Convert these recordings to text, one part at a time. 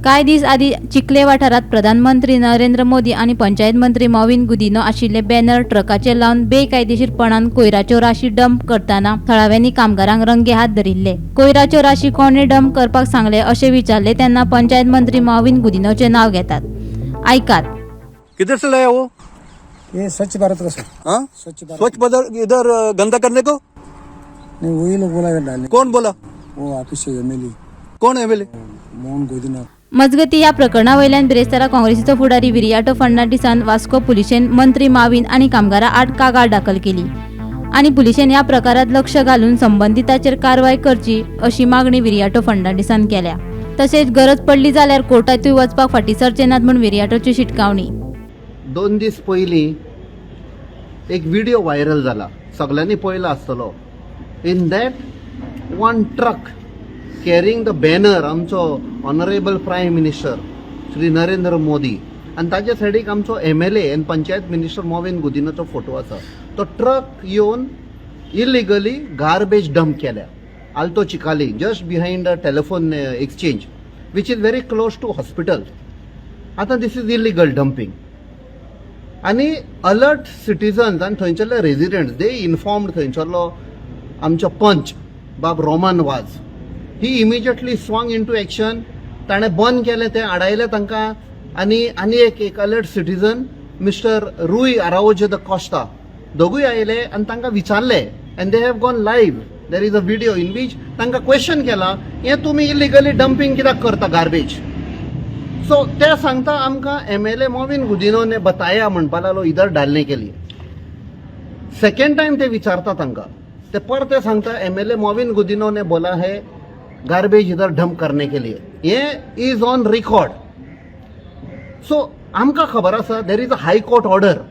कांय दीस आदीं चिखले वाठारांत प्रधानमंत्री नरेंद्र मोदी आनी पंचायत मंत्री मॉवीन गुदिन्हो आशिल्ले बॅनर ट्रकाचेर लावन बेकायदेशीरपणान कोयराच्यो राशी डंप करतना थळाव्यांनी कामगारांक रंगे हात धरिल्ले. कोयराच्यो राशी कोणे डंप करपाक सांगले अशें विचारले तेन्ना पंचायत मंत्री मॉवीन गुदिन्होचें नांव घेतात. आयकात. किधर से लाया वो? ये स्वच्छ भारत का सर. हाँ? स्वच्छ भारत. स्वच्छ बदल इधर गंदा करने को? नहीं, वही लोग बोला इधर डालने. कौन बोला? वो ऑफिस से एमएलए. कौन एमएलए? मोहन गोदिना. मजगती, ह्या प्रकरणा वयल्यान बिरेस्तारा काँग्रेसीचो फुडारी विरियाटो फर्नांडीसान वास्को पुलिशेन मंत्री माविन आनी कामगारा आड कागाळ दाखल केली आनी पुलिशेन ह्या प्रकारात लक्ष घालून संबंदिताचेर कारवाय करची अशी मागणी विरियाटो फर्नांडीसान केल्या. तशेंच गरज पडली जाल्यार कोर्टांतूय वचपाक फाटीं सरचे नात म्हूण विरियाटोची शिटकावणी. 2 दीस पयलीं एक व्हिडिओ व्हायरल जाला, सगल्यांनी पळयला आसतलो. In that, one truck carrying the banner आमचो honourable prime minister Shri Narendra Modi आनी ताच्या सायडीक आमचो एमएलए आनी पंचायत मिनिस्टर मॉविन गुदिनाचो फोटो आसा, तो ट्रक येवन इलिगली गार्बेज डंप केल्या Alto Chicalim, just behind the telephone exchange, which is very close to hospital. आतां this is illegal dumping आनी अलर्ट सिटीजन्स आनी थंयसरले रेजिडंट्स, दे इन्फॉर्म्ड थंयसरलो आमचो पंच बाब Roman Vaz. He immediately swung into action. ताणें बंद केलें तें, आडायलें तांकां. आनी आनी एक alert citizen mister Rui Araujo the Costa, दोगूय आयले आनी तांकां विचारलें and they have gone live. There is a video in which तांकां क्वेश्चन केलां, हें तुमी इलिगली डंपींग कित्याक करता गार्बेज? सो ते सांगता, आमकां एमएलए मॉविन गुदिनो ने बताया म्हणपा लागलो इधर डालने के लिए. सेकंड टाइम ते विचारता तांकां, ते परते सांगता, एमएलए मॉविन गुदिनो ने बोला है गार्बेज इधर डंप करने के लिए. हे is on record. सो आमकां खबर आसा, there is a High Court order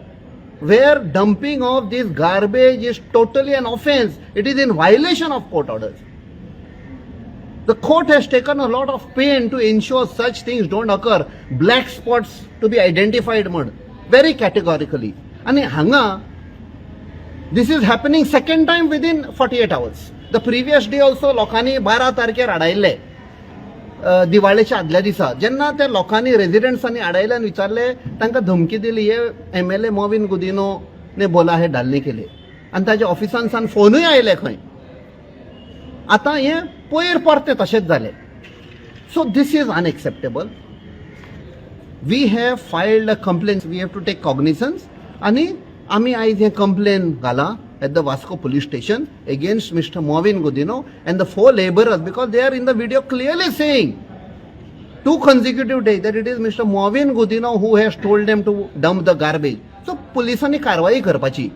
where dumping of this garbage is totally an offence. It is in violation of court orders. The court has taken a lot of pain to ensure such things don't occur. Black spots to be identified म्हण very categorically. आणि हांगा this is happening second time within 48 hours. The previous day also लोकांनी 12 तारखेर आडायल्ले, दिवाळेच्या आदल्या दिसा. जेन्ना त्या लोकांनी, रेजिडंट्सांनी आडायले आनी विचारले, तांकां धमकी दिली, हे एमएलए मॉविन गुदिनो ने बोला है डालने के लिए. आनी ताच्या ऑफिसान सान फोनूय आयले खंय. आतां हें पयर परतें तशेंच जालें. So this is unacceptable. We have filed a complain. We have to take cognizance. आनी आमी आयज हें complain घालां at the Vasco police station against Mr. Mauvin Godinho and the four labourers, because they are in the video clearly saying two consecutive days that it is Mr. Mauvin Godinho who has told them to dump the garbage. So पुलिसांनी कारवाई करपाची.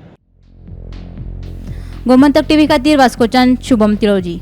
Gomantak TV खातीर वास्कोच्यान शुभम तिळोजी.